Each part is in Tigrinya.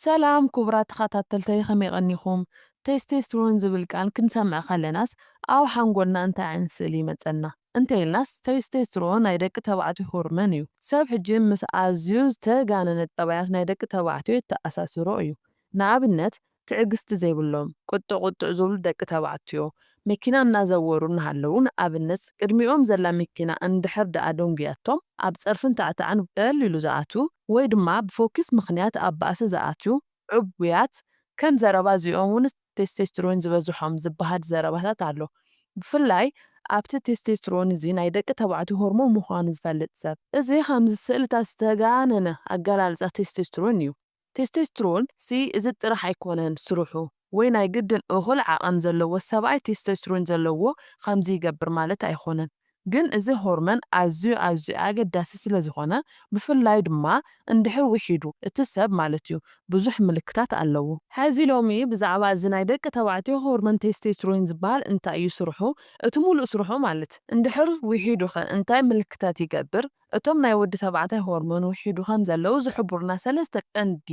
ሰላም ክቡራት ተኸታተልተይ፣ ከመይ ቀኒኹም? ቴስቴስትሮን ዝብል ቃል ክንሰምዕ ከለናስ ኣብ ሓንጎልና እንታይ ዓይነት ስእሊ ይመጸና? እንተ ኢልናስ፣ ቴስቴስትሮን ናይ ደቂ ተባዕትዮ ሆርሞን እዩ። ሰብ ሕጂ ምስ ኣዝዩ ዝተጋነነ ጠባያት ናይ ደቂ ተባዕትዮ የተኣሳስሮ እዩ። ንኣብነት፣ ትዕግስቲ ዘይብሎም፣ ቁጥዕ ቁጥዕ ዝብሉ ደቂ ተባዕትዮ፣ መኪና እናዘወሩ እናሃለዉ፣ ንኣብነት፣ ቅድሚኦም ዘላ መኪና እንድሕር ደኣ ደንጉያቶም፣ ኣብ ጸርፍን ታዕታዕን ቀሊሉ ዝኣትዉ፣ ወይ ድማ ብፎኪስ ምኽንያት ኣብ ባእሲ ዝኣትዉ፣ ዕቡያት፣ ከም ዘረባ እዚኦም እውን ቴስቴስትሮን ዝበዝሖም ዝበሃል ዘረባታት ኣሎ። ብፍላይ ኣብቲ ቴስቴስትሮን እዚ ናይ ደቂ ተባዕትዮ ሆርሞን ምዃኑ ዝፈልጥ ሰብ። እዚ ከምዚ ስእልታት ዝተጋነነ ኣገላልጻ ቴስቴስትሮን እዩ። ቴስቴስትሮን ሲ እዚ ጥራሕ ኣይኮነን ስርሑ፣ ወይ ናይ ግድን እኹል ዓቐን ዘለዎ ሰብኣይ ቴስቴስትሮን ዘለዎ ከምዚ ይገብር ማለት ኣይኮነን። ግን እዚ ሆርመን ኣዝዩ ኣዝዩ ኣገዳሲ ስለ ዝኾነ፣ ብፍላይ ድማ እንድሕር ውሒዱ፣ እቲ ሰብ ማለት እዩ፣ ብዙሕ ምልክታት ኣለዎ። ሕዚ ሎሚ ብዛዕባ እዚ ናይ ደቂ ተባዕትዮ ሆርመን ቴስቴስትሮን ዝበሃል እንታይ እዩ ስርሑ፣ እቲ ሙሉእ ስርሑ ማለት፣ እንድሕር ውሒዱኸ እንታይ ምልክታት ይገብር፣ እቶም ናይ ወዲ ተባዕታይ ሆርሞን ውሒዱ ከም ዘለዉ ዝሕብሩና ሰለስተ ቀንዲ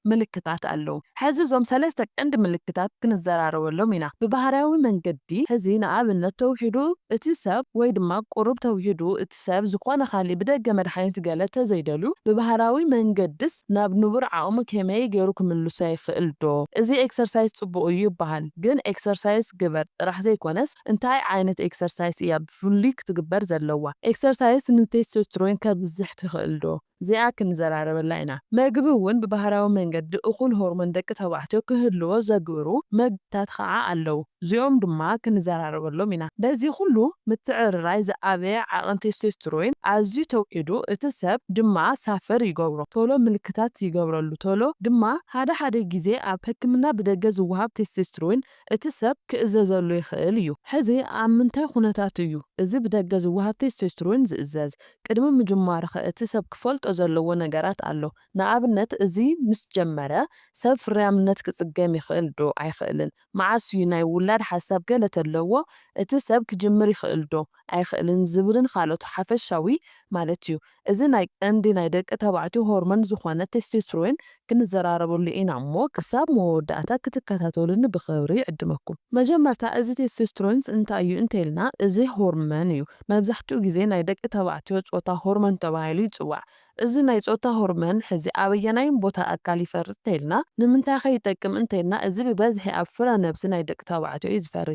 ምልክታት ኣለዉ። ሕዚ እዞም ሰለስተ ቀንዲ ምልክታት ክንዘራረበሎም ኢና። ብባህርያዊ መንገዲ፣ ሕዚ ንኣብነት ተውሒዱ እቲ ሰብ ወይ ድማ ቁሩብ ተውሒዱ እቲ ሰብ ዝኾነ ካሊእ ብደገ መድሓኒት ገለ ተዘይደልዩ፣ ብባህርያዊ መንገድስ ናብ ንቡር ዓቕሙ ከመይ ገይሩ ክምልሶ ይኽእል ዶ? እዚ ኤክሰርሳይዝ ጽቡቕ እዩ ይበሃል፣ ግን ኤክሰርሳይዝ ግበር ጥራሕ ዘይኮነስ እንታይ ዓይነት ኤክሰርሳይዝ እያ ብፍሉይ ክትግበር ዘለዋ? ኤክሰርሳይዝ ንቴስቶስትሮን ከብዝሕ ትኽእል ዶ? እዚኣ ክንዘራረበላ ኢና። መግቢ እውን ብባህርያዊ መንገዲ እኹል ሆርሞን ደቂ ተባዕትዮ ክህልዎ ዘግብሩ መግብታት ኸዓ ኣለዉ። እዚኦም ድማ ክንዘራረበሎም ኢና። በዚ ኩሉ ምትዕርራይ ዝኣበየ ዓቐን ቴስቶስትሮን ኣዝዩ ተውሒዱ እቲ ሰብ ድማ ሳፈር ይገብሮ። ቶሎ ምልክታት ይገብረሉ። ቶሎ ድማ ሓደ ሓደ ግዜ ኣብ ሕክምና ብደገ ዝወሃብ ቴስቶስትሮን እቲ ሰብ ክእዘዘሉ ይኽእል እዩ። ሕዚ ኣብ ምንታይ ኩነታት እዩ እዚ ብደገ ዝወሃብ ቴስቶስትሮን ዝእዘዝ? ቅድሚ ምጅማርኸ እቲ ሰብ ክፈልጦ ዘለዎ ነገራት ኣሎ። ንኣብነት፣ እዚ ምስ ጀመረ ሰብ ፍርያምነት ክጽገም ይኽእል ዶ ኣይኽእልን? መዓስ እዩ ናይ ውላድ ሓሳብ ገለ ተለዎ እቲ ሰብ ክጅምር ይኽእል ዶ ኣይኽእልን ዝብልን ካልኦት ሓፈሻዊ ማለት እዩ። እዚ ናይ ቀንዲ ናይ ደቂ ተባዕትዮ ሆርሞን ዝኾነ ቴስቶስትሮን ክንዘራረበሉ ኢና እሞ ክሳብ መወዳእታ ክትከታተሉኒ ብኽብሪ ይዕድመኩም። መጀመርታ እዚ ቴስቶስትሮንስ እንታይ እዩ እንተኢልና፣ እዚ ሆርሞን እዩ። መብዛሕትኡ ግዜ ናይ ደቂ ተባዕትዮ ጾታ ሆርሞን ተባሂሉ ይጽዋዕ። እዚ ናይ ጾታ ሆርሞን ሕዚ ኣበየናይ ቦታ ኣካል ይፈሪ እንተኢልና፣ ንምንታይ ከ ይጠቅም እንተኢልና፣ እዚ ብበዝሒ ኣብ ፍረ ነብሲ ናይ ደቂ ተባዕትዮ እዩ ዝፈሪ።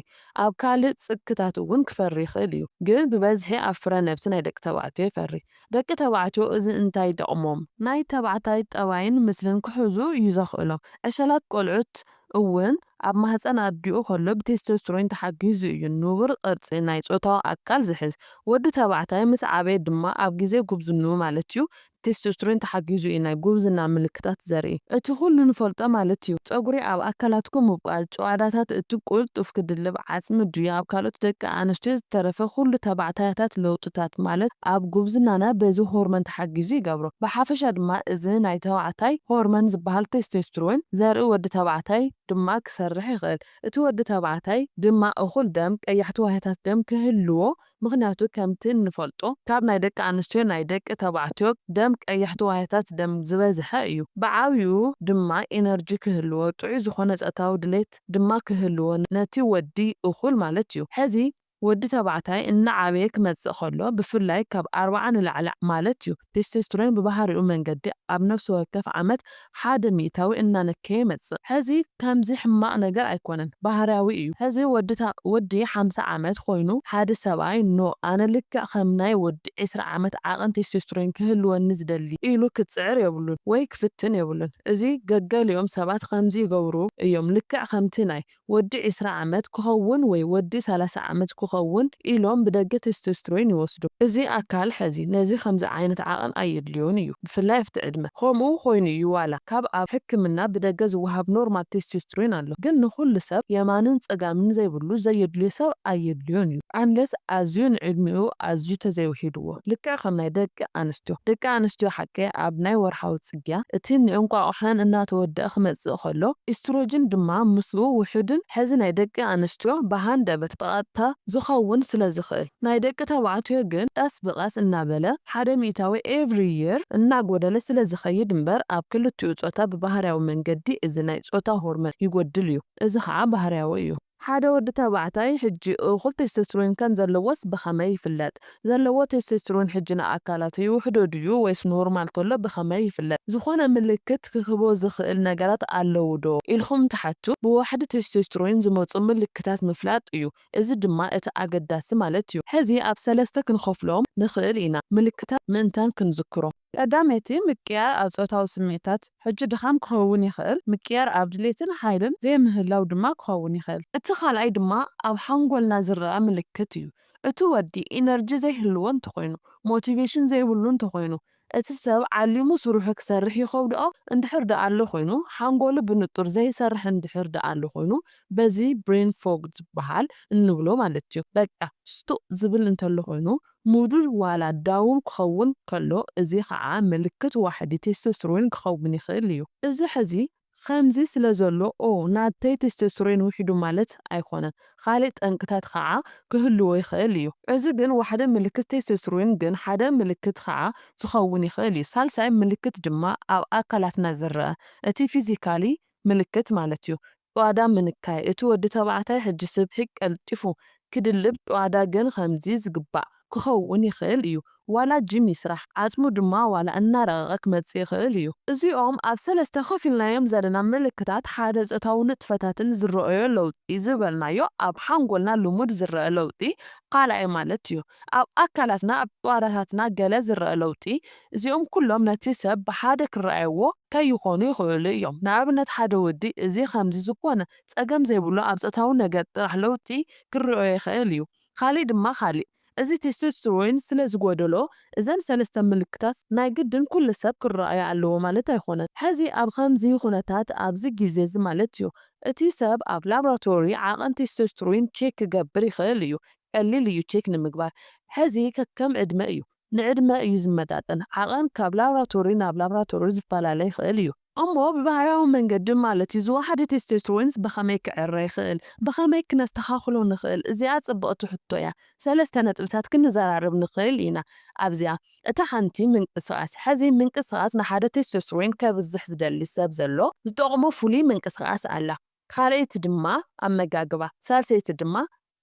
ኣብ ካልእ ጽክታት እውን ክፈሪ ይኽእል እዩ፣ ግን ብበዝሒ ኣብ ፍረ ነብሲ ናይ ደቂ ተባዕትዮ ይፈሪ። ደቂ ተባዕትዮ እዚ እንታይ ይጠቕሞም? ናይ ተባዕታይ ጠባይን ምስልን ክሕዙ እዩ ዘኽእሎም። ዕሸላት ቆልዑት እውን ኣብ ማህፀን ኣዲኡ ከሎ ብቴስቶስትሮን ተሓጊዙ እዩ ንቡር ቅርጺ ናይ ጾታዊ ኣካል ዝሕዝ። ወዲ ተባዕታይ ምስ ዓበየ ድማ ኣብ ግዜ ጉብዝንኡ ማለት እዩ ቴስቶስትሮን ተሓጊዙ እዩ ናይ ጉብዝና ምልክታት ዘርኢ። እቲ ኩሉ ንፈልጦ ማለት እዩ፣ ጸጉሪ ኣብ ኣካላትኩም ምብቋል፣ ጭዋዳታት እቲ ቁልጡፍ ክድልብ፣ ዓጽሚ ድዩ ኣብ ካልኦት ደቂ ኣንስትዮ ዝተረፈ ኩሉ ተባዕታያታት ለውጥታት ማለት ኣብ ጉብዝናና በዚ ሆርሞን ተሓጊዙ ይገብሮ። ብሓፈሻ ድማ እዚ ናይ ተባዕታይ ሆርሞን ዝበሃል ቴስቶስትሮን ዘርኢ ወዲ ተባዕታይ ድማ ክሰርሕ ይኽእል። እቲ ወዲ ተባዕታይ ድማ እኹል ደም፣ ቀያሕቲ ዋህያታት ደም ክህልዎ፣ ምኽንያቱ ከምቲ እንፈልጦ ካብ ናይ ደቂ ኣንስትዮ ናይ ደቂ ተባዕትዮ ደም ቀያሕቲ ዋህያታት ደም ዝበዝሐ እዩ። ብዓብዩ ድማ ኢነርጂ ክህልዎ፣ ጥዑይ ዝኾነ ጾታዊ ድሌት ድማ ክህልዎ ነቲ ወዲ እኹል ማለት እዩ። ሕዚ ወዲ ተባዕታይ እናዓበየ ክመጽእ ከሎ፣ ብፍላይ ካብ ኣርብዓ ንላዕሊ ማለት እዩ፣ ቴስቶስትሮን ብባህሪኡ መንገዲ ኣብ ነፍሲ ወከፍ ዓመት ሓደ ሚእታዊ እናነከየ ይመጽእ። ሕዚ ከምዚ ሕማቕ ነገር ኣይኮነን፣ ባህርያዊ እዩ። ሕዚ ወዲ ታ-፣ ወዲ ሓምሳ ዓመት ኮይኑ ሓደ ሰብኣይ፣ "ኖ፣ ኣነ ልክዕ ከም ናይ ወዲ ዕስራ ዓመት ዓቐን ቴስቶስትሮን ክህልወኒ ዝደሊ" ኢሉ ክጽዕር የብሉን ወይ ክፍትን የብሉን። እዚ ገገሊኦም ሰባት ከምዚ ይገብሩ እዮም፣ ልክዕ ከምቲ ናይ ወዲ ዕስራ ዓመት ክኸውን ወይ ወዲ ሰላሳ ዓመት ክኸውን ኢሎም ብደገ ቴስቶስትሮን ይወስዱ። እዚ ኣካል ሕዚ ነዚ ከምዚ ዓይነት ዓቐን ኣየድልዮን እዩ፣ ብፍላይ ኣብቲ ዕድመ። ከምኡ ኮይኑ እዩ ዋላ ካብ ኣብ ሕክምና ብደገ ዝወሃብ ኖርማል ቴስቶስትሮን ኣሎ፣ ግን ንኹሉ ሰብ የማንን ጸጋምን ዘይብሉ ዘየድልዮ ሰብ ኣየድልዮን እዩ። ኣንለስ ኣዝዩ ንዕድሚኡ ኣዝዩ ተዘይውሒድዎ። ልክዕ ከም ናይ ደቂ ኣንስትዮ። ደቂ ኣንስትዮ ሓቂ ኣብ ናይ ወርሓዊ ጽግያ እቲ ንእንቋቑሖን እናተወደአ ክመጽእ ከሎ፣ ኢስትሮጅን ድማ ምስኡ ውሑድን ሕዚ ናይ ደቂ ኣንስትዮ ብሃንደበት ብቐጥታ ክኸውን ስለ ዝኽእል፣ ናይ ደቂ ተባዕትዮ ግን ቀስ ብቐስ እናበለ ሓደ ሚእታዊ every year እናጎደለ ስለ ዝኸይድ እምበር፣ ኣብ ክልቲኡ ጾታ ብባህርያዊ መንገዲ እዚ ናይ ጾታ ሆርሞን ይጎድል እዩ። እዚ ኸኣ ባህርያዊ እዩ። ሓደ ወዲ ተባዕታይ ሕጂ እኹል ቴስቶስትሮን ከም ዘለዎስ ብኸመይ ይፍለጥ? ዘለዎ ቴስቶስትሮን ሕጂ ንኣካላቱ ይውሕዶ ድዩ ወይስ ኖርማል ከሎ ብኸመይ ይፍለጥ? ዝኾነ ምልክት ክህቦ ዝኽእል ነገራት ኣለዉ ዶ ኢልኹም ትሓቱ? ብዋሕዲ ቴስቶስትሮን ዝመጹ ምልክታት ምፍላጥ እዩ። እዚ ድማ እቲ ኣገዳሲ ማለት እዩ። ሕዚ ኣብ ሰለስተ ክንኸፍሎም ንኽእል ኢና፣ ምልክታት ምእንታን ክንዝክሮ። ቀዳመይቲ፣ ምቅያር ኣብ ጾታዊ ስምዒታት። ሕጂ ድኻም ክኸውን ይኽእል። ምቅያር ኣብ ድሌትን ሓይልን ዘይምህላው ድማ ክኸውን ይኽእል። እቲ ካልኣይ ድማ ኣብ ሓንጎልና ዝረኣ ምልክት እዩ። እቲ ወዲ ኢነርጂ ዘይህልዎ እንተኾይኑ፣ ሞቲቬሽን ዘይብሉ እንተኾይኑ፣ እቲ ሰብ ዓሊሙ ስርሑ ክሰርሕ ይኸብድኦ እንድሕር ደኣ ኣሎ ኮይኑ፣ ሓንጎሉ ብንጡር ዘይሰርሕ እንድሕር ደኣ ኣሎ ኮይኑ፣ በዚ ብሬን ፎግ ዝበሃል እንብሎ ማለት እዩ። በቃ ስቱቕ ዝብል እንተሎ ኮይኑ፣ ሙዱ ዋላ ዳውን ክኸውን ከሎ፣ እዚ ኸዓ ምልክት ዋሕዲ ቴስቶስትሮን ክኸውን ይኽእል እዩ። እዚ ሕዚ ከምዚ ስለ ዘሎ፣ ኦ፣ ናተይ ቴስቶስትሮን ውሒዱ ማለት ኣይኮነን። ካልእ ጠንቅታት ኸዓ ክህልዎ ይኽእል እዩ። እዚ ግን ዋሕዲ ምልክት ቴስቶስትሮን ግን ሓደ ምልክት ኸዓ ዝኸውን ይኽእል እዩ። ሳልሳይ ምልክት ድማ ኣብ ኣካላትና ዝረአ፣ እቲ ፊዚካሊ ምልክት ማለት እዩ። ጭዋዳ ምንካይ፣ እቲ ወዲ ተባዕታይ ሕጂ ስብሒ ቀልጢፉ ክድልብ፣ ጭዋዳ ግን ከምዚ ዝግባእ ክኸውን ይኽእል እዩ። ዋላ ጂም ይስራሕ፣ ዓጽሙ ድማ ዋላ እናረቐቐ ክመጽእ ይኽእል እዩ። እዚኦም ኣብ ሰለስተ ከፊልናዮም ዘለና ምልክታት ሓደ ጾታዊ ንጥፈታትን ዝረኣዮ ለውጢ ዝበልናዮ ኣብ ሓንጎልና ልሙድ ዝረአ ለውጢ ካልኣይ ማለት እዩ። ኣብ ኣካላትና፣ ኣብ ጭዋዳታትና ገለ ዝረአ ለውጢ፣ እዚኦም ኩሎም ነቲ ሰብ ብሓደ ክረኣይዎ ከይኾኑ ይኽእሉ እዮም። ንኣብነት ሓደ ወዲ እዚ ከምዚ ዝኾነ ጸገም ዘይብሉ ኣብ ጾታዊ ነገር ጥራሕ ለውጢ ክረኣዮ ይኽእል እዩ። ካልእ ድማ ካልእ። እዚ ቴስቶስትሮን ስለ ዝጎደሎ፣ እዘን ሰለስተ ምልክታት ናይ ግድን ኩሉ ሰብ ክረኣያ ኣለዎ ማለት ኣይኮነን። ሕዚ ኣብ ከምዚ ኩነታት ኣብዚ ግዜ እዚ ማለት እዩ፣ እቲ ሰብ ኣብ ላብራቶሪ ዓቐን ቴስቶስትሮን ቼክ ክገብር ይኽእል እዩ። ቀሊል እዩ ቼክ ንምግባር። ሕዚ ከከም ዕድመ እዩ። ንዕድመ እዩ ዝመጣጠን። ዓቐን ካብ ላብራቶሪ ናብ ላብራቶሪ ዝፈላለ ይኽእል እዩ። እሞ ብባህርያዊ መንገዲ ማለት እዩ ዝወሓደ ቴስቶስትሮንስ ብኸመይ ክዕረ ይኽእል? ብኸመይ ክነስተኻኽሎ ንኽእል? እዚኣ ጽብቕቲ ሕቶ እያ። ሰለስተ ነጥብታት ክንዘራረብ ንኽእል ኢና ኣብዚኣ። እታ ሓንቲ ምንቅስቓስ። ሕዚ ምንቅስቓስ ንሓደ ቴስቶስትሮን ከብዝሕ ዝደሊ ሰብ ዘሎ ዝጠቕሞ ፍሉይ ምንቅስቓስ ኣላ። ካልኣይቲ ድማ ኣመጋግባ። ሳልሰይቲ ድማ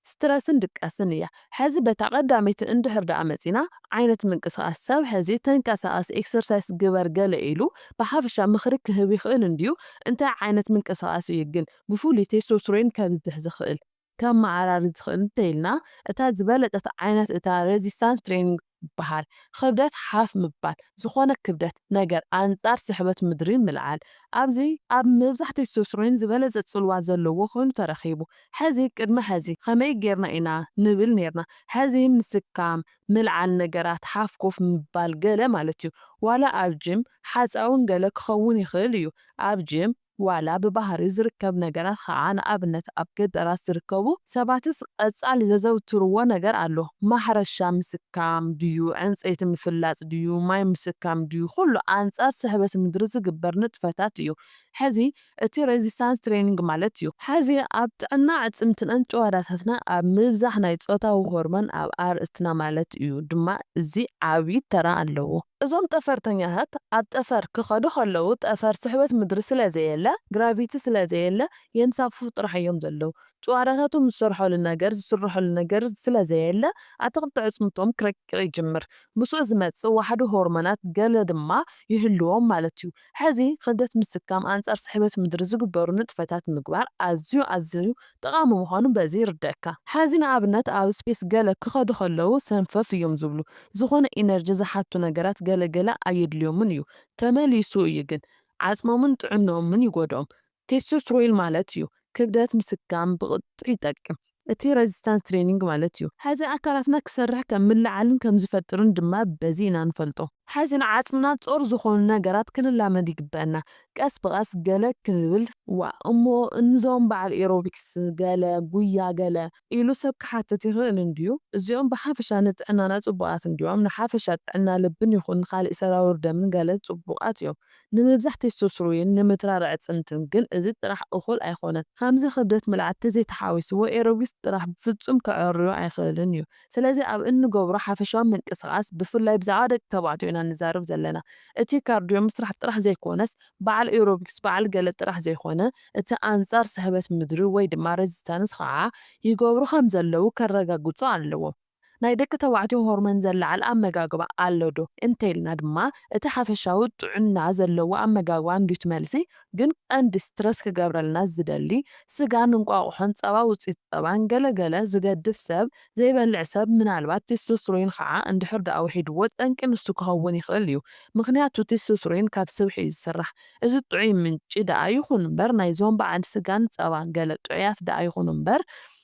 ስትረስን ድቃስን እያ። ሕዚ በታ ቀዳመይቲ እንድሕር ደኣ መጺና፣ ዓይነት ምንቅስቓስ ሰብ ሕዚ ተንቀሳቐስ፣ ኤክሰርሳይስ ግበር ገለ ኢሉ ብሓፈሻ ምኽሪ ክህብ ይኽእል እንድዩ። እንታይ ዓይነት ምንቅስቓስ እዩ ግን ብፍሉይ ቴስቶስትሮን ከብዝሕ ዝኽእል? ከመዓራሪ ዝኽእል እንተኢልና፣ እታ ዝበለጸት ዓይነት እታ ሬዚስታንስ ትሬኒንግ ትበሃል። ክብደት ሓፍ ምባል፣ ዝኾነ ክብደት ነገር ኣንጻር ስሕበት ምድሪ ምልዓል። ኣብዚ ኣብ ምብዛሕ ቴስቶስትሮን ዝበለጸ ጽልዋ ዘለዎ ኮይኑ ተረኺቡ። ሕዚ ቅድሚ ሕዚ ከመይ ጌርና ኢና ንብል ኔርና። ሕዚ ምስካም፣ ምልዓል ነገራት፣ ሓፍ ኮፍ ምባል ገለ ማለት እዩ። ዋላ ኣብ ጅም ሓጻውን ገለ ክኸውን ይኽእል እዩ። ኣብ ጅም ዋላ ብባህሪ ዝርከብ ነገራት ኸዓ ንኣብነት ኣብ ገጠራት ዝርከቡ ሰባትስ ቀጻሊ ዘዘውትርዎ ነገር ኣሎ። ማሕረሻ ምስካም ድዩ፣ ዕንጸይቲ ምፍላጽ ድዩ፣ ማይ ምስካም ድዩ፣ ኩሉ ኣንጻር ስሕበት ምድሪ ዝግበር ንጥፈታት እዩ። ሕዚ እቲ ሬዚስታንስ ትሬኒንግ ማለት እዩ። ሕዚ ኣብ ጥዕና ኣዕጽምትናን ጭዋዳታትና ኣብ ምብዛሕ ናይ ጾታዊ ሆርሞን ኣብ ኣርእስትና ማለት እዩ ድማ እዚ ዓቢ ተራ ኣለዎ። እዞም ጠፈርተኛታት ኣብ ጠፈር ክኸዱ ከለዉ ጠፈር ስሕበት ምድሪ ስለ ዘየለ፣ ግራቪቲ ስለ ዘየለ የንሳፍፉ ጥራሕ እዮም ዘለዉ። ጭዋዳታቶም ዝሰርሐሉ ነገር፣ ዝስርሐሉ ነገር ስለ ዘየለ ኣትኽልቲ ኣዕጽምቶም ክረቅቕ ይጅምር። ምስኡ ዝመጽእ ዋሕዲ ሆርሞናት ገለ ድማ ይህልዎም ማለት እዩ። ሕዚ ክብደት ምስካም ኣንጻር ስሕበት ምድሪ ዝግበሩ ንጥፈታት ምግባር ኣዝዩ ኣዝዩ ጠቓሚ ምዃኑ በዚ ይርደእካ። ሕዚ ንኣብነት ኣብ ስፔስ ገለ ክኸዱ ከለዉ ሰንፈፍ እዮም ዝብሉ። ዝኾነ ኢነርጂ ዝሓቱ ነገራት ገለ ገለ ኣየድልዮምን እዩ። ተመሊሱ እዩ ግን ዓጽሞምን ጥዕንኦምን ይጎድኦም። ቴስቶስትሮን ማለት እዩ ክብደት ምስካም ብቕጥሪ ይጠቅም። እቲ ሬዚስታንስ ትሬኒንግ ማለት እዩ። ሕዚ ኣካላትና ክሰርሕ ከም ምልዓልን ከም ዝፈጥርን ድማ በዚ ኢና ንፈልጦ። ሕዚ ንዓጽምና ጾር ዝኾኑ ነገራት ክንላመድ ይግበአና። ቀስ ብቐስ ገለ ክንብል ዋ እሞ እንዞም በዓል ኤሮቢክስ ገለ ጉያ ገለ ኢሉ ሰብ ክሓትት ይኽእል እንድዩ። እዚኦም ብሓፈሻ ንጥዕናና ጽቡቓት እንድዮም። ንሓፈሻ ጥዕና ልብን ይኹን ንኻልእ ሰራውር ደምን ገለ ጽቡቓት እዮም። ንምብዛሕ ቴስቶስትሮይን ንምትራር ኣዕጽምትን ግን እዚ ጥራሕ እኹል ኣይኾነን። ከምዚ ክብደት ምልዓል ተዘይተሓዊስዎ ኤሮቢክስ ጥራሕ ብፍጹም ከዐርዮ ኣይኽእልን እዩ። ስለዚ ኣብ እንገብሮ ሓፈሻዊ ምንቅስቓስ ብፍላይ ብዛዕባ ደቂ ተባዕትዮ ኢና ንዛረብ ዘለና። እቲ ካርድዮ ምስራሕ ጥራሕ ዘይኮነስ በዓል ኤሮቢክስ በዓል ገለ ጥራሕ ዘይኮነ እቲ ኣንጻር ስሕበት ምድሪ ወይ ድማ ሬዚስታንስ ኸዓ ይገብሩ ከም ዘለዉ ከረጋግጹ ኣለዎም። ናይ ደቂ ተባዕትዮ ሆርሞን ዘለዓል ኣመጋግባ ኣሎ ዶ እንተኢልና ድማ እቲ ሓፈሻዊ ጥዕና ዘለዎ ኣመጋግባ እንድዩ እቲ መልሲ። ግን ቀንዲ ስትረስ ክገብረልና ዝደሊ ስጋን እንቋቑሖን ጸባ ውጽኢት ጸባን ገለ ገለ ዝገድፍ ሰብ ዘይበልዕ ሰብ ምናልባት ቴስቶስትሮይን ኸዓ እንድሕር ደኣ ውሒድዎ ጠንቂ ንሱ ክኸውን ይኽእል እዩ። ምኽንያቱ ቴስቶስትሮይን ካብ ስብሒ እዩ ዝስራሕ። እዚ ጥዑይ ምንጪ ደኣ ይኹን እምበር ናይዞም በዓል ስጋን ጸባን ገለ ጥዑያት ደኣ ይኹኑ እምበር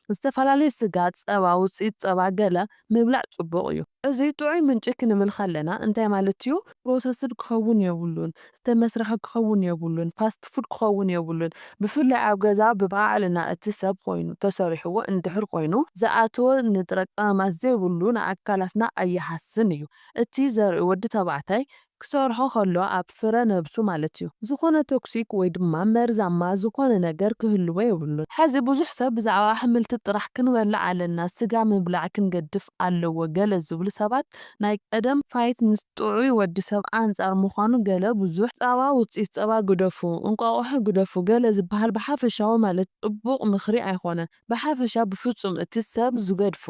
ዝተፈላለየ ስጋ፣ ጸባ፣ ውጽኢት ጸባ ገለ ምብላዕ ጽቡቕ እዩ። እዚ ጥዑይ ምንጪ ክንብል ከለና እንታይ ማለት እዩ? ፕሮሰስድ ክኸውን የብሉን፣ ዝተመስርሐ ክኸውን የብሉን፣ ፋስት ፉድ ክኸውን የብሉን። ብፍላይ ኣብ ገዛ ብባዕልና እቲ ሰብ ኮይኑ ተሰሪሕዎ እንድሕር ኮይኑ ዝኣተወ ንጥረ ቀመማት ዘይብሉ ንኣካላትና ኣይሃስን እዩ። እቲ ዘርኢ ወዲ ተባዕታይ ክሰርሖ ከሎ ኣብ ፍረ ነብሱ ማለት እዩ። ዝኾነ ቶክሲክ ወይ ድማ መርዛማ ዝኾነ ነገር ክህልዎ የብሉን። ሕዚ ብዙሕ ሰብ ብዛዕባ ኣሕምልቲ ጥራሕ ክንበልዕ ኣለና፣ ስጋ ምብላዕ ክንገድፍ ኣለዎ ገለ ዝብሉ ሰባት ናይ ቀደም ፋይት ምስ ጥዑይ ወዲ ሰብ ኣንጻር ምዃኑ ገለ ብዙሕ ጸባ ውጽኢት ጸባ ግደፉ፣ እንቋቑሖ ግደፉ ገለ ዝበሃል ብሓፈሻዊ ማለት ጽቡቕ ምኽሪ ኣይኾነን። ብሓፈሻ ብፍጹም እቲ ሰብ ዝገድፎ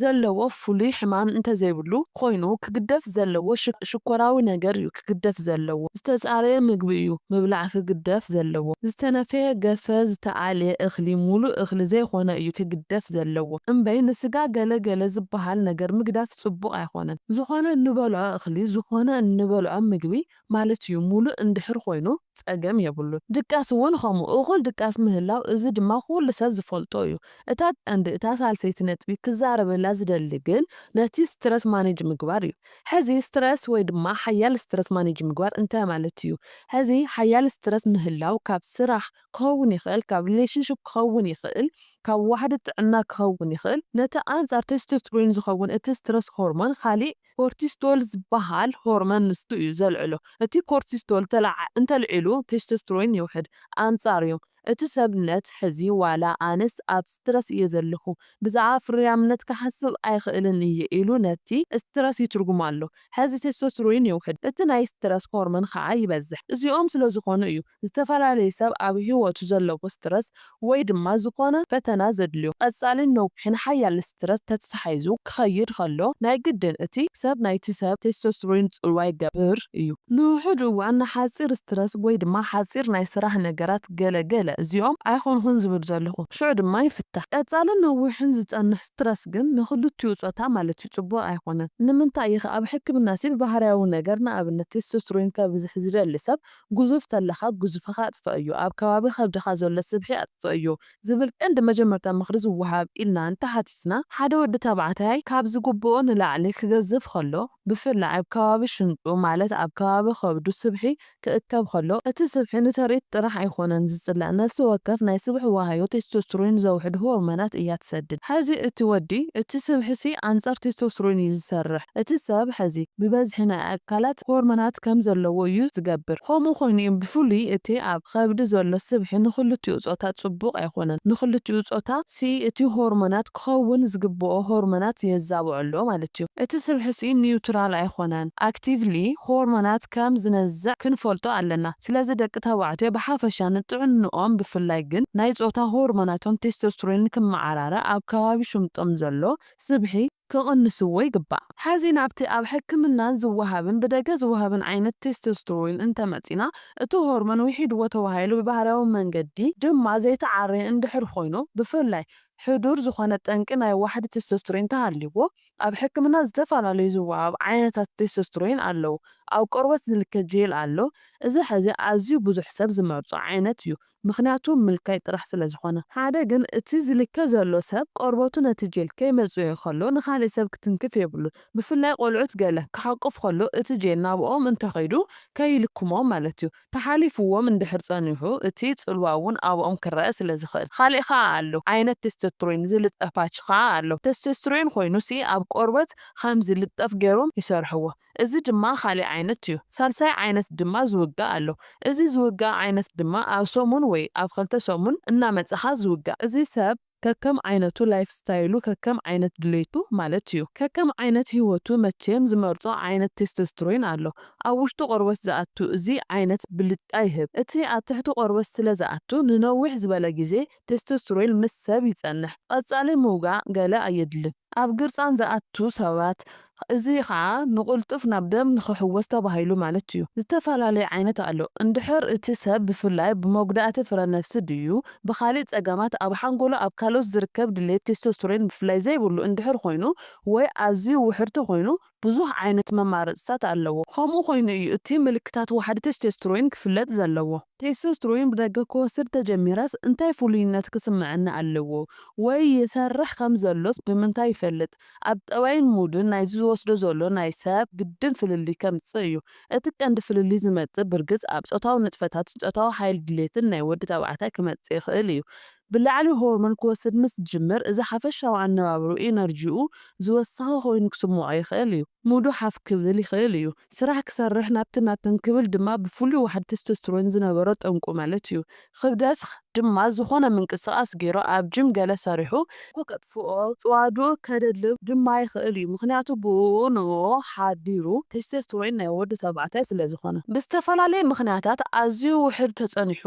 ዘለዎ ፍሉይ ሕማም እንተዘይብሉ ኮይኑ ክግደፍ ዘለዎ ሽኮራዊ ነገር እዩ ክግደፍ ዘለዎ። ዝተጻረየ ምግቢ እዩ ምብላዕ ክግደፍ ዘለዎ። ዝተነፈየ ገፈ ዝተኣልየ እኽሊ ሙሉእ እኽሊ ዘይኮነ እዩ ክግደፍ ዘለዎ። እምበይ ንስጋ ገለ ገለ ዝበሃል ነገር ምግዳፍ ጽቡቕ ኣይኮነን። ዝኾነ እንበልዖ እኽሊ ዝኾነ እንበልዖ ምግቢ ማለት እዩ ሙሉእ እንድሕር ኮይኑ ጸገም የብሉን። ድቃስ እውን ከምኡ እኹል ድቃስ ምህላው እዚ ድማ ኩሉ ሰብ ዝፈልጦ እዩ። እታ ቀንዲ እታ ሳልሰይቲ ነጥቢ ክዛረበላ ዝደሊ ግን ነቲ ስትረስ ማኔጅ ምግባር እዩ። ሕዚ ስትረስ ወይ ድማ ሓያል ስትረስ ማኔጅ ምግባር እንታይ ማለት እዩ? ሕዚ ሓያል ስትረስ ምህላው ካብ ስራሕ ክኸውን ይኽእል፣ ካብ ሪሌሽንሽፕ ክኸውን ይኽእል፣ ካብ ዋሕዲ ጥዕና ክኸውን ይኽእል። ነቲ ኣንጻር ቴስቶስትሮይን ዝኸውን እቲ ስትረስ ሆርሞን ካሊእ ኮርቲስቶል ዝበሃል ሆርሞን ንሱ እዩ ዘልዕሎ። እቲ ኮርቲስቶል ተለዓ እንተልዒሉ ቴስቶስትሮይን ይውሕድ። ኣንጻር እዮም። እቲ ሰብ ነት ሕዚ ዋላ ኣነስ ኣብ ስትረስ እየ ዘለኹ ብዛዕባ ፍርያምነት ክሓስብ ኣይኽእልን እየ ኢሉ ነቲ ስትረስ ይትርጉም ኣሎ። ሕዚ ቴስቶስትሮይን ይውሕድ። እቲ ናይ ስትረስ ሆርሞን ከዓ ይበዝሕ። እዚኦም ስለ ዝኾኑ እዩ ዝተፈላለየ ሰብ ኣብ ህይወቱ ዘለዎ ስትረስ ወይ ድማ ዝኾነ ፈተና ዘድልዮ። ቀጻልን ነዊሕን ሓያል ስትረስ ተተሓሒዙ ክኸይድ ከሎ ናይ ግድን እቲ ሰብ ናይቲ ሰብ ቴስቶስትሮይን ጽልዋ ይገብር እዩ። ንውሑድ እዋን ንሓጺር ስትረስ ወይ ድማ ሓጺር ናይ ስራሕ ነገራት ገለ ገለ እዚኦም ኣይኾንኹን ዝብል ዘለኹ። ሽዑ ድማ ይፍታሕ። ቀጻልን ነዊሕን ዝጸንሕ ስትረስ ግን ንኽልቲኡ ጾታ ማለት እዩ ጽቡቕ ኣይኾነን። ንምንታይ ኢኻ ኣብ ሕክምና ሲ ብባህርያዊ ነገር ንኣብነት ቴስቶስትሮይን ከብዝሕ ዝደሊ ሰብ ግዙፍ ተለኻ ግዙፍኻ ኣጥፍኦ እዩ፣ ኣብ ከባቢ ከብድኻ ዘሎ ስብሒ ኣጥፍኦ እዩ ዝብል ቀንዲ መጀመርታ ምኽሪ ዝወሃብ ኢልና እንተሓቲትና፣ ሓደ ወዲ ተባዕታይ ካብ ዝግብኦ ንላዕሊ ክገዝፍ ከሎ፣ ብፍላይ ኣብ ከባቢ ሽንጡ ማለት ኣብ ከባቢ ከብዱ ስብሒ ክእከብ ከሎ፣ እቲ ስብሒ ንተርእት ጥራሕ ኣይኮነን ዝጽላእ፣ ነፍሲ ወከፍ ናይ ስብሒ ዋሃዮ ቴስቶስትሮይን ዘውሕድ ሆርሞናት እያ ትሰድድ። ሕዚ እቲ ወዲ እቲ ስብሒ ሲ ኣንጻር ቴስቶስትሮይን እዩ ዝሰርሕ። እቲ ሰብ ሕዚ ብበዝሒ ናይ ኣካላት ሆርሞናት ከም ዘለዎ እዩ ዝገብር። ከምኡ ኮይኑ እዩ ብፍሉይ እቲ ኣብ ከብዲ ዘሎ ስብሒ ንኽልቲኡ ጾታ ጽቡቕ ኣይኮነን። ንኽልቲኡ ጾታ ሲ እቲ ሆርሞናት ክኸውን ዝግብኦ ሆርሞናት የዛብዖ ኣሎ ማለት እዩ። እቲ ስብሒ ሲ ኒውትራል ኣይኮነን። ኣክቲቭሊ ሆርሞናት ከም ዝነዝዕ ክንፈልጦ ኣለና። ስለዚ ደቂ ተባዕትዮ ብሓፈሻ ንጥዕንኦም ብፍላይ ግን ናይ ጾታ ሆርሞናቶም ቴስቶስትሮይን ክመዓራረ ኣብ ከባቢ ሽምጦም ዘሎ ስብሒ ክቕንስዎ ይግባእ። ሕዚ ናብቲ ኣብ ሕክምናን ዝወሃብን ብደገ ዝወሃብን ዓይነት ቴስቶስትሮይን እንተመጺና፣ እቲ ሆርሞን ውሒድዎ ተባሂሉ ብባህርያዊ መንገዲ ድማ ዘይተዓረየ እንድሕር ኮይኑ፣ ብፍላይ ሕዱር ዝኾነ ጠንቂ ናይ ዋሕዲ ቴስቶስትሮን እንተሃልይዎ፣ ኣብ ሕክምና ዝተፈላለዩ ዝወሃብ ዓይነታት ቴስቶስትሮን ኣለዉ። ኣብ ቆርበት ዝልከ ጄል ኣሎ። እዚ ሕዚ ኣዝዩ ብዙሕ ሰብ ዝመርጾ ዓይነት እዩ፣ ምኽንያቱ ምልካይ ጥራሕ ስለ ዝኾነ። ሓደ ግን እቲ ዝልከ ዘሎ ሰብ ቆርበቱ ነቲ ጄል ከይመጽኦ ከሎ ንኻልእ ሰብ ክትንክፍ የብሉን። ብፍላይ ቆልዑት ገለ ክሓቁፍ ከሎ እቲ ጄል ናብኦም እንተኸይዱ ከይልክሞም ማለት እዩ። ተሓሊፍዎም እንድሕር ጸኒሑ እቲ ጽልዋ እውን ኣብኦም ክረኣ ስለ ዝኽእል። ካልእ ከኣ ኣሎ። ዓይነት ቴስቶስትሮን ዝልጠፍ ፓች ከኣ ኣሎ። ቴስቶስትሮን ኮይኑ ሲ ኣብ ቆርበት ከም ዝልጠፍ ገይሮም ይሰርሕዎ። እዚ ድማ ካልእ ዓይነት እዩ። ሳልሳይ ዓይነት ድማ ዝውጋእ ኣሎ። እዚ ዝውጋእ ዓይነት ድማ ኣብ ሰሙን ወይ ኣብ ክልተ ሰሙን እናመጻኻ ዝውጋእ። እዚ ሰብ ከከም ዓይነቱ ላይፍ ስታይሉ ከከም ዓይነት ድሌቱ ማለት እዩ። ከከም ዓይነት ህይወቱ መቸም ዝመርጾ ዓይነት ቴስቶስትሮን ኣሎ። ኣብ ውሽጢ ቆርበት ዝኣቱ እዚ ዓይነት ብልጫ ይህብ። እቲ ኣብ ትሕቲ ቆርበት ስለ ዝኣቱ ንነዊሕ ዝበለ ግዜ ቴስቶስትሮን ምስ ሰብ ይጸንሕ። ቀጻሊ ምውጋእ ገለ ኣየድልን። ኣብ ግርጻን ዝኣቱ ሰባት እዚ ኸኣ ንቕልጡፍ ናብ ደም ንኽሕወስ ተባሂሉ ማለት እዩ። ዝተፈላለየ ዓይነት ኣሎ። እንድሕር እቲ ሰብ ብፍላይ ብመጉዳእቲ ፍረ ነፍሲ ድዩ ብኻልእ ጸገማት ኣብ ሓንጎሉ ኣብ ካልኦት ዝርከብ ድሌት ቴስቶስትሮን ብፍላይ ዘይብሉ እንድሕር ኮይኑ ወይ ኣዝዩ ውሕድ ተኾይኑ ብዙሕ ዓይነት መማረጽታት ኣለዎ። ከምኡ ኮይኑ እዩ እቲ ምልክታት ዋሕዲ ቴስቶስትሮን ክፍለጥ ዘለዎ። ቴስቶስትሮን ብደገ ክወስድ ተጀሚረስ እንታይ ፍሉይነት ክስምዐኒ ኣለዎ? ወይ ይሰርሕ ከም ዘሎስ ብምንታይ ይፈልጥ? ኣብ ጠባይን ሙድን ናይዚ ዝወስዶ ዘሎ ናይ ሰብ ግድን ፍልልይ ከምጽእ እዩ። እቲ ቀንዲ ፍልልይ ዝመጽእ ብርግጽ ኣብ ጾታዊ ንጥፈታትን ጾታዊ ሓይል ድሌትን ናይ ወዲ ተባዕታይ ክመጽእ ይኽእል እዩ። ብላዕሊ ሆርሞን ክወስድ ምስ ዝጅምር እዚ ሓፈሻዊ ኣነባብርኡ፣ ኢነርጂኡ ዝወሰኸ ኮይኑ ክስምዖ ይኽእል እዩ። ሙዱ ሓፍ ክብል ይኽእል እዩ። ስራሕ ክሰርሕ ናብቲ ናተን ክብል ድማ ብፍሉይ ዋሕዲ ቴስቶስትሮን ዝነበሮ ጠንቁ ማለት እዩ። ክብደት ድማ ዝኾነ ምንቅስቓስ ገይሩ ኣብ ጅም ገለ ሰሪሑ ከጥፍኦ፣ ጭዋድኡ ከደልብ ድማ ይኽእል እዩ። ምኽንያቱ ብኡ ንኡ ሓዲሩ ቴስቶስትሮን ናይ ወዲ ተባዕታይ ስለ ዝኾነ። ብዝተፈላለየ ምኽንያታት ኣዝዩ ውሕድ ተጸኒሑ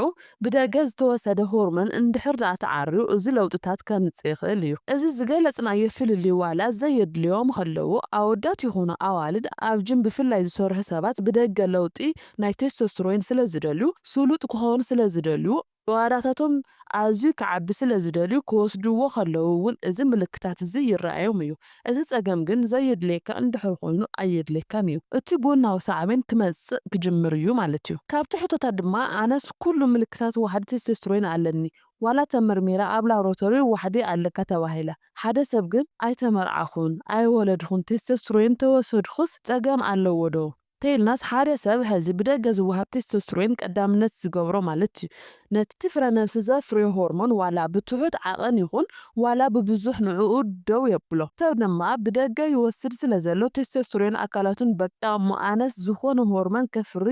ብደገ ዝተወሰደ ሆርሞን እንድሕር ደኣ ተዓርዩ እዚ ለውጥታት ከምጽእ ይኽእል እዩ። እዚ ዝገለጽናዮ ፍልልይ ዋላ ዘየድልዮም ከለዉ ኣወዳት ይኹኑ ኣዋልድ ኣብ ጅም ብፍላይ ዝሰርሑ ሰባት ብደገ ለውጢ ናይ ቴስቶስትሮን ስለ ዝደልዩ፣ ስሉጥ ክኸውን ስለ ዝደልዩ፣ ጭዋዳታቶም ኣዝዩ ክዓቢ ስለ ዝደልዩ ክወስድዎ ከለዉ እውን እዚ ምልክታት እዚ ይረኣዮም እዩ። እዚ ጸገም ግን ዘየድልየካ እንድሕር ኮይኑ ኣየድልየካን እዩ። እቲ ጎናዊ ሳዕቤን ክመጽእ ክጅምር እዩ ማለት እዩ። ካብቲ ሕቶታት ድማ ኣነስ ኩሉ ምልክታት ዋሕዲ ቴስቶስትሮን ኣለኒ፣ ዋላ ተመርሚረ ኣብ ላቦራቶሪ ዋሕዲ ኣለካ ተባሂለ። ሓደ ሰብ ግን ኣይተመርዓኹን፣ ኣይወለድኹን፣ ቴስቶስትሮን ተወሰድኩስ ጸገም ኣለዎ ዶ? ተይልናስ ሓደ ሰብ ሕዚ ብደገ ዝወሃብ ቴስቶስትሮን ቀዳምነት ዝገብሮ ማለት እዩ። ነቲ ፍረ ነፍሲ ዘፍርዮ ሆርሞን ዋላ ብትሑት ዓቐን ይኹን ዋላ ብብዙሕ ንዕኡ ደው የብሎ። ሰብ ድማ ብደገ ይወስድ ስለ ዘሎ ቴስቶስትሮን ኣካላቱን በቃ እሞ ኣነስ ዝኾነ ሆርሞን ከፍሪ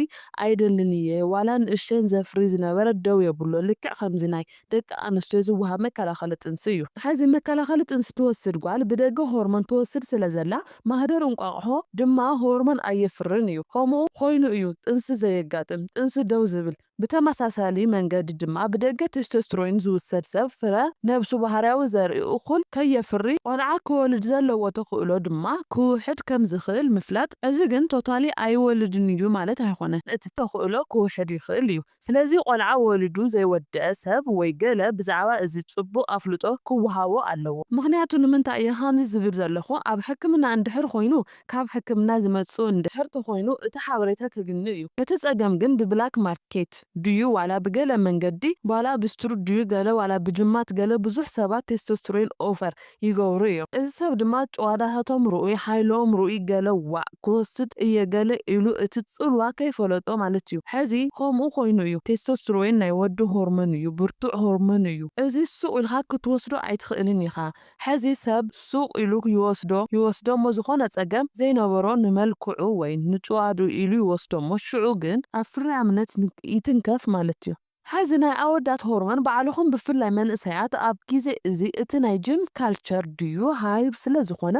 ኣይደልን እየ፣ ዋላ ንእሽተን ዘፍሪ ዝነበረ ደው የብሎ። ልክዕ ከምዚ ናይ ደቂ ኣንስትዮ ዝወሃብ መከላኸሊ ጥንሲ እዩ። ሕዚ መከላኸሊ ጥንሲ ትወስድ ጓል ብደገ ሆርሞን ትወስድ ስለ ዘላ ማህደር እንቋቑሖ ድማ ሆርሞን ኣየፍርን እዩ። ከምኡ ኮይኑ እዩ ጥንሲ ዘየጋጥም፣ ጥንሲ ደው ዝብል። ብተመሳሳሊ መንገዲ ድማ ብደገ ቴስቶስትሮን ዝውሰድ ሰብ ፍረ ነብሱ ባህርያዊ ዘርኢ እኹል ከየፍሪ ቆልዓ ክወልድ ዘለዎ ተኽእሎ ድማ ክውሕድ ከም ዝኽእል ምፍላጥ። እዚ ግን ቶታሊ ኣይወልድን እዩ ማለት ኣይኾነን። እቲ ተኽእሎ ክውሕድ ይኽእል እዩ። ስለዚ ቆልዓ ወሊዱ ዘይወደአ ሰብ ወይ ገለ ብዛዕባ እዚ ጽቡቕ ኣፍልጦ ክወሃቦ ኣለዎ። ምኽንያቱ ንምንታይ እየ ከምዚ ዝብል ዘለኹ? ኣብ ሕክምና እንድሕር ኮይኑ ካብ ሕክምና ዝመጽእ እንድሕር ተኾይኑ እቲ ሓበሬታ ከግኒ እዩ። እቲ ጸገም ግን ብብላክ ማርኬት ድዩ ዋላ ብገለ መንገዲ ዋላ ብስትሩ ድዩ ገለ ዋላ ብጅማት ገለ ብዙሕ ሰባት ቴስቶስትሮን ኦፈር ይገብሩ እዮም። እዚ ሰብ ድማ ጭዋዳታቶም ርኡይ፣ ሓይሎም ርኡይ ገለ ዋእ ክወስድ እየ ገለ ኢሉ እቲ ጽልዋ ከይፈለጦ ማለት እዩ። ሕዚ ከምኡ ኮይኑ እዩ። ቴስቶስትሮን ናይ ወዲ ሆርሞን እዩ፣ ብርቱዕ ሆርሞን እዩ። እዚ ሱቕ ኢልካ ክትወስዶ ኣይትኽእልን ኢኻ። ሕዚ ሰብ ሱቕ ኢሉ ይወስዶ፣ ይወስዶ እሞ ዝኾነ ጸገም ዘይነበሮ ንመልክዑ ወይ ንጭዋዱ ኢሉ ይወስዶ እሞ ሽዑ ግን ኣብ ፍርያምነት ይትንከፍ ማለት እዩ። ሕዚ ናይ ኣወዳት ሆርሞን ባዕልኹም ብፍላይ መንእሰያት ኣብ ግዜ እዚ እቲ ናይ ጅም ካልቸር ድዩ ሃይብ ስለ ዝኾነ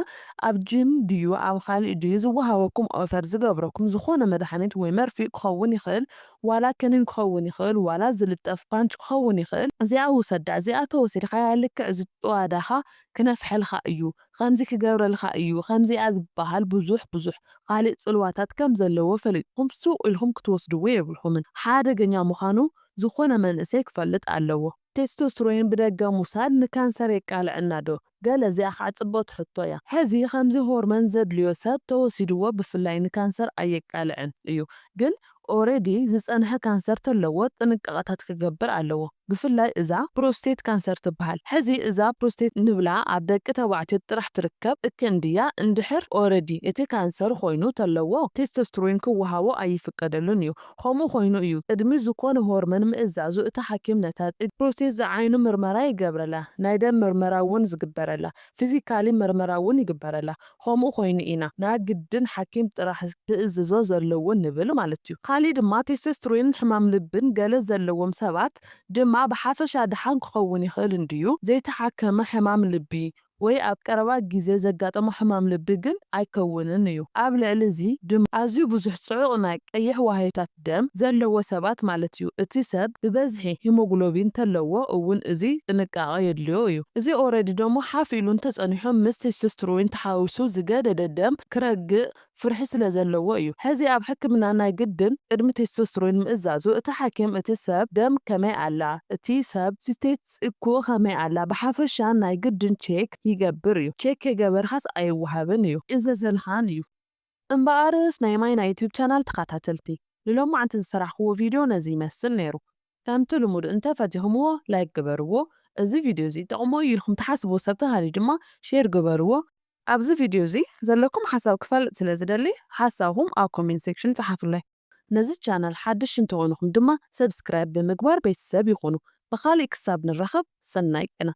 ኣብ ጅም ድዩ ኣብ ካልእ ድዩ ዝወሃበኩም ኦፈር ዝገብረኩም ዝኾነ መድሓኒት ወይ መርፍእ ክኸውን ይኽእል ዋላ ከኒን ክኸውን ይኽእል ዋላ ዝልጠፍ ፓንች ክኸውን ይኽእል እዚኣ ውሰዳ እዚኣ ተወሲድካያ ልክዕ እዚ ጭዋዳኻ ክነፍሐልካ እዩ ከምዚ ክገብረልካ እዩ ከምዚኣ ዝበሃል ብዙሕ ብዙሕ ካልእ ጽልዋታት ከም ዘለዎ ፈሊጥኩም ሱቕ ኢልኩም ክትወስድዎ የብልኩምን ሓደገኛ ምዃኑ ዝኾነ መንእሰይ ክፈልጥ ኣለዎ። ቴስቶስትሮን ብደገ ምውሳድ ንካንሰር የቃልዐና ዶ? ገለ እዚኣ ከዓ ፅብቕቲ ሕቶ እያ። ሕዚ ከምዚ ሆርመን ዘድልዮ ሰብ ተወሲድዎ ብፍላይ ንካንሰር ኣየቃልዕን እዩ። ግን ኦሬዲ ዝፀንሐ ካንሰር ተለዎ ጥንቃቐታት ክገብር ኣለዎ። ብፍላይ እዛ ፕሮስቴት ካንሰር ትበሃል። ሕዚ እዛ ፕሮስቴት ንብላ ኣብ ደቂ ተባዕትዮ ጥራሕ ትርከብ እክንድያ እንድሕር ኦሬዲ እቲ ካንሰር ኮይኑ ተለዎ ቴስቶስትሮን ክወሃቦ ኣይፍቀደሉን እዩ። ከምኡ ኮይኑ እዩ ቅድሚ ዝኾነ ሆርመን ምእዛዙ እቲ ሓኪም ነታ ፕሮስቴት ዝዓይኑ ምርመራ ይገብረላ፣ ናይ ደም ምርመራ እውን ዝግበረላ፣ ፊዚካሊ ምርመራ እውን ይግበረላ። ከምኡ ኮይኑ ኢና ናይ ግድን ሓኪም ጥራሕ ክእዝዞ ዘለዎ ንብል ማለት እዩ። ካሊእ ድማ ቴስቶስትሮንን ሕማም ልብን ገለ ዘለዎም ሰባት ድማ ብሓፈሻ ደሓን ክኸውን ይኽእል እንድዩ፣ ዘይተሓከመ ሕማም ልቢ ወይ ኣብ ቀረባ ግዜ ዘጋጠሞ ሕማም ልቢ ግን ኣይከውንን እዩ። ኣብ ልዕሊ እዚ ድማ ኣዝዩ ብዙሕ ጽዑቕ ናይ ቀይሕ ዋህዮታት ደም ዘለዎ ሰባት ማለት እዩ። እቲ ሰብ ብበዝሒ ሂሞግሎቢን ተለዎ እውን እዚ ጥንቃቐ የድልዮ እዩ። እዚ ኦረዲ ደሞ ሓፍ ኢሉ እንተጸኒሑ ምስ ቴስቶስትሮን ተሓዊሱ ዝገደደ ደም ክረግእ ፍርሒ ስለ ዘለዎ እዩ። ሕዚ ኣብ ሕክምና ናይ ግድን ቅድሚ ቴስቶስትሮን ምእዛዙ እቲ ሓኪም እቲ ሰብ ደም ከመይ ኣላ፣ እቲ ሰብ ፊቴት እኮ ከመይ ኣላ ብሓፈሻ ናይ ግድን ቼክ ይገብር እዩ። ቼክ ከይገበርካስ ኣይወሃብን እዩ። እዘዘልኻን እዩ። እምበኣርስ ናይ ማይ ናይ ዩቲዩብ ቻናል ተኸታተልቲ ንሎማዕንቲ ዝሰራሕክዎ ቪድዮ ነዚ ይመስል ነይሩ። ከምቲ ልሙድ እንተፈቲኹምዎ ላይክ ግበርዎ። እዚ ቪድዮ እዚ ይጠቕሞ እዩ ኢልኩም ትሓስብዎ ሰብ ተሃልዩ ድማ ሼር ግበርዎ። ኣብዚ ቪድዮ እዚ ዘለኩም ሓሳብ ክፈልጥ ስለ ዝደሊ ሓሳብኩም ኣብ ኮሜንት ሴክሽን ጸሓፉለይ። ነዚ ቻናል ሓድሽ እንተኾንኹም ድማ ሰብስክራይብ ብምግባር ቤተሰብ ይኹኑ። ብኻሊእ ክሳብ ንራኸብ ሰናይ ቅነ።